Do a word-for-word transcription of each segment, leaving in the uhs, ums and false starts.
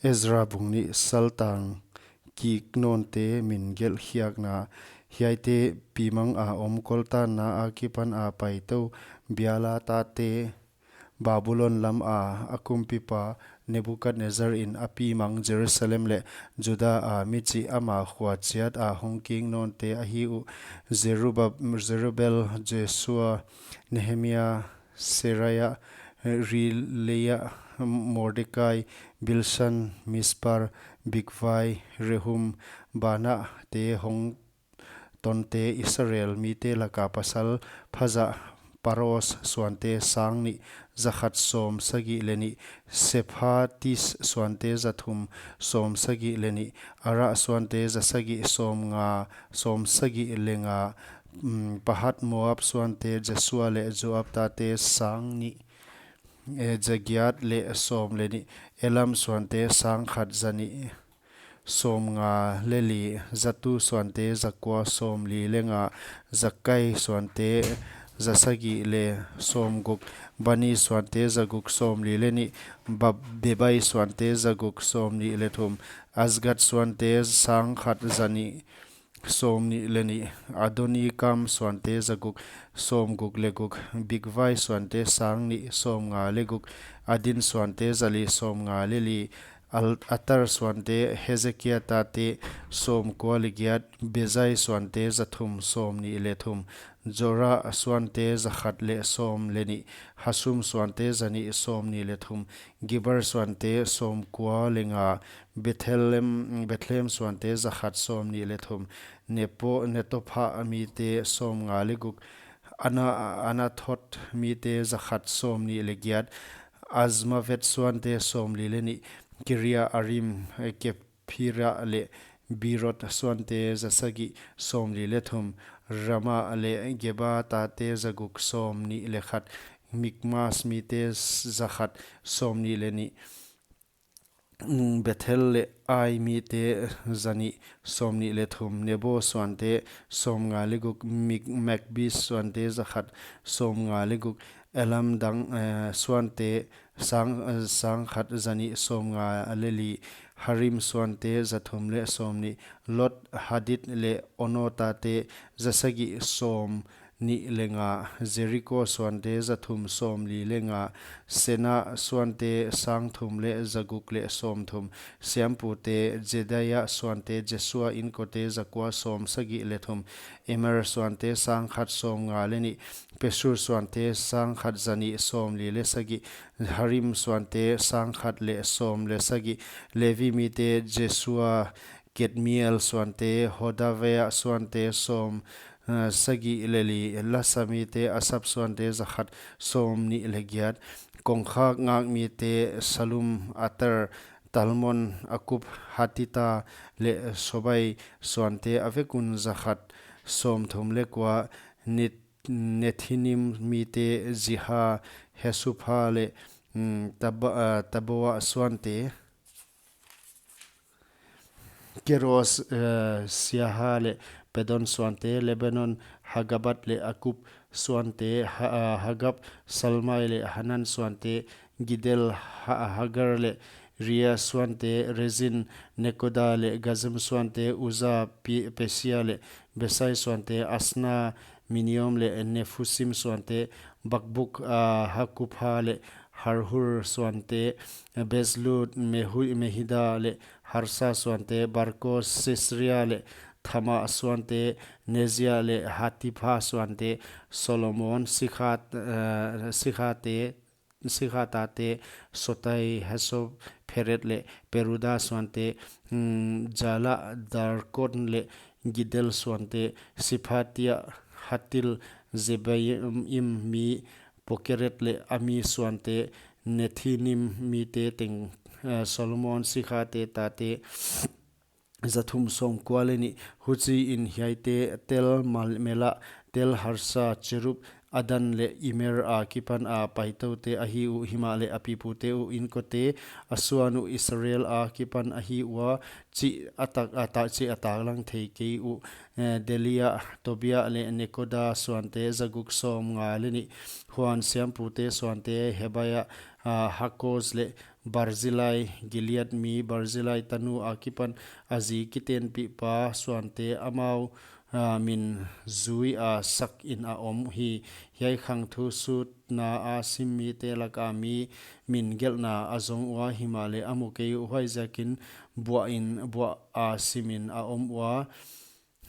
Ezra bung nih. Saltang kik nawnte min gelhkhiakna. Hiaite pimang a om, koltanna akipan a paitou biala tate, Babulon lam a a kumpipa Nebukadnezzar in a pimang Jerusalem leh Juda a mi chih ama khua chiat a hong kik nawnte ahi uh: Zeruba-, Zerubbabel, Jesua, Nehemia, Seraia, Reelaia, Mordekai, Bilsan, Mispar, Bigvai, Rehum, Baana te hong tonte, Israel mite laka pasal phazah, Paros suante sang nih, za khat sawm sagih leh nih, Sephatis suante za thum sawm sagih leh nih, Ara suante za sagih sawm nga sawm sagih leh nga, mm, Pahat-Moab suante Jesua leh Joab tate sang nih, eh, za giat leh sawm leh nih, Elam suante sang khat za nih sawm nga leh li, Zattu suante za kua sawm li leh nga, Zakkai suante za sagih leh sawm guk, Bani suante za guk sawm li leh nih, Bab-, Bebai suante za guk sawm nih leh thum, Azgad suante sang khat za nih sawm nih leh nih, Adonikam suante za guk sawm guk leh guk, Bigvai suante sang nih sawm nga leh guk, Adin suante za li sawm nga leh li, Al-, Ater suante, Hezekia tate, sawm kua leh giat, Bezai suante za thum sawm nih leh thum, Jora suante za khat leh sawm leh nih, Hasum suante za nih sawm nih leh thum, Gibar suante sawm kua leh nga, Bethlehem, Bethlehem suante za khat sawm nih leh thum, Nepo, Netopha mite sawm nga leh guk, Ana-, Anathot mite za khat sawm nih leh giat, Azmavet suante sawm li leh nih, Kiriatarim, Kephira leh Beerot suante za sagih sawm li leh thum, Rama leh Geba tate za guk sawm nih leh khat, Mikmas mite za khat sawm nih leh nih, mm, Bethel leh Ai mite za nih sawm nih leh thum, Nebo suante sawm nga leh guk, Mik-, Magbis suante za khat sawm nga leh guk, Elam dang, eh, suante sang, eh, sang khat za nih sawm nga leh li, Harim suante za thum leh sawm nih, Lod, Hadid leh Ono tate za sagih sawm nih leh nga, Jeriko suante za thum sawm li leh nga, Sena suante sang thum leh za guk leh sawm thum, siampute, Jedaia suante Jesua inkote za kua sawm sagih leh thum, Imer suante sang khat sawm nga leh nih, Pashur suante sang khat za nih sawm li leh sagih, Harim suante sang khat leh sawm leh sagih, Levi mite Jesua, Kadmiel suante, Hodavia suante sawm, eh, sagih leh li, Lasa mite Asap suante za khat sawm nih leh giat, kongkhak ngak mite Salum, Ater, Talmon, Akub, Hatita leh Sobai suante a vek un za khat sawm thum leh kua, Nit-, Nethinim mite Ziha, Hasufa leh, mm, Taba-, eh, Tabaoa suante, Keros, eh, Siaha leh Padon suante, Lebanon, Hagaba leh Akub suante, Ha-, ah, Hagab, Salmai leh Hanan suante, Gidel, Ha-, Hagar leh Ria suante, Rezin, Nekoda leh Gazam suante, Uza, Pi-, Pesia leh Besai suante, Asna, Miniom leh Nefusim suante, Bakbuk, ah, Hakupha leh Harhur suante, Bezlut, Mehu-, Mehida leh Harsa suante, Barkos, Sisria leh Thama suante, Nezia leh Hatipha suante, Solomon sikhat-, eh, sikhate, sikhatate, Sotai, Hasopheret leh Peruda suante, mm, Jala, Darkon leh Gidel suante, Siphatia, Hatil, Zebaim mi, Pokeret leh Ami suante, Nethinim mite teng, eh, Solomon sikhate tate, za thum sawm kua leh nih. Huchiin hiaite Tel, Mal-, Mela, Tel, Harsa, Cherub, Adan leh Imer akipan a paitoute ahi uh, himahleh a pipute uh inkote a suan uh Israel akipan ahi ua, chih a tak, a tak, chih a taklang thei kei uh, eh, Delia, Tobia leh Nekoda suante za guk sawm nga leh nih. Huan siampute suante Hebaia, ah, Hakoz leh Barzillai, Gilead mi Barzillai tanu akipan a zi kitenpihpa suante amau, ah, min zui a sak in a om hi. Hiai khang thu sutna a sim mite laka mi min gelhna a zong ua, himahleh a mu kei uh, huaiziakin buah in, buah a sim in a om ua.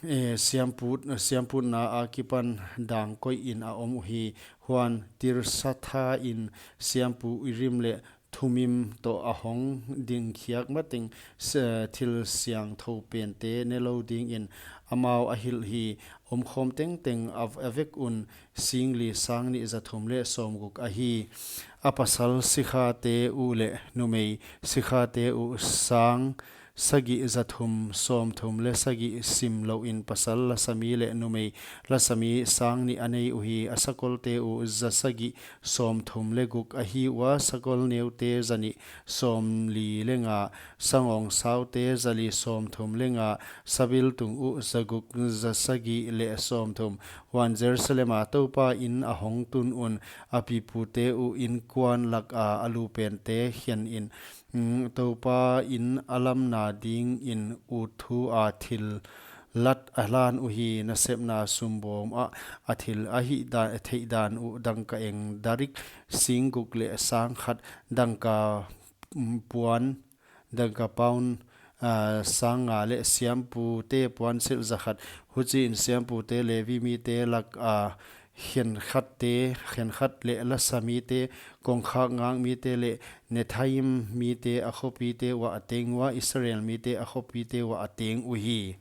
Eh, siampu, siamputna akipan dang koih in a om uhi. Huan Tirsatha in siampu Urim leh Thummim toh a hong dingkhiak mateng, se-, thil siangthou pente ne lou dingin amau a hilh hi. Omkhawm tengteng a, a vek un singli sangnih zathum leh sawmguk ahi. A pasal sikhate uh leh numei sikhate uh sang sagih zathum sawmthum leh sagih sim louin pasal lasami leh numei lasami sangnih a nei uhi. A sakolte uh zasagih sawmthum leh guk ahi ua, sakol neute zanih sawmli leh nga, sangawng saute zali sawmthum leh nga, sabiltung uh zaguk zasagih leh sawmthum. Huan Jerusalema Toupa in a hong tun un, a pipute uh inkuan laka a lupente khen in, mm, Toupa in a lamna dingin utthu a thillat a hlan uhi. Nasepna sumbawm ah a thil a hihdan, theihdan uh dangka eng darik singguk leh sangkhat, dangka, mm, puan, dangka paun, ah, sanga leh siampute puansilh zakhat. Huchiin siampute Levi mite laka khenkhatte, khenkhat leh lasamite, kongkhak ngakmite leh Nethaim mite a khopite uah a teng ua, Israel mite a khopite uah a teng uhi.